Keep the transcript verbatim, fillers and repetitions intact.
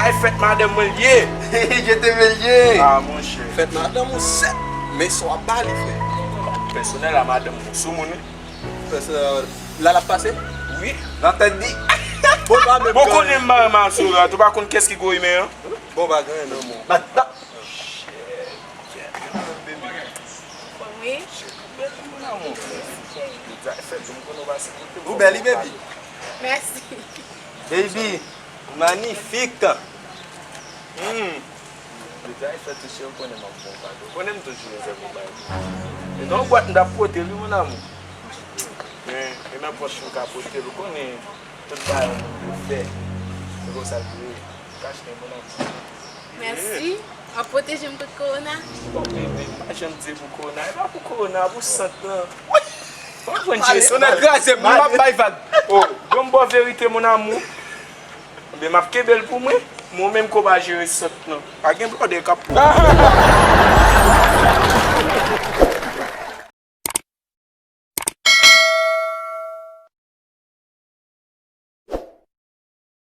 Fèt madanm mwen l ye. Je te mèl ye. Ah, monchè. Fèt madanm ou sèt. Men sa w ap ba li, frè. Pèsonèl a madanm mwen sou moun wi. Pèsonèl la l ap pase? Wi. Nan tèt di. Bon, pa menm Bon, konnen m ba Masora, tou pa konn kès ki gwo imen an. Bon, pa gen nan mon. Wi. Ou bèl wi, baby. Mèsi. Baby, magnifik. Hmm. Deja e fèt tou cheri, ou konnen m ap bon kado. Ou konnen m toujou rezève yon bagay. E nan yon bwat m t ap pote l wi, mon amour. Men, e nan pòch m ka pote l, ou konnen tout bagay yon moun dwe fè. Se konsa l dwe. Kache, mon amour. Mèsi. W ap pwoteje m kont kowona? Bon, bebe, m pa janm di pou kowona. E pa pou kowona, pou sant lan. Ou konprann, Jason? Ou nan kraze m, m ap bay vag. Oh, bon, m ba w verite, mon amour. Enben, m ap kenbe l pou mwen. Mwen menm, ko ba jere sant lan. Pa gen blòdè k ap pou.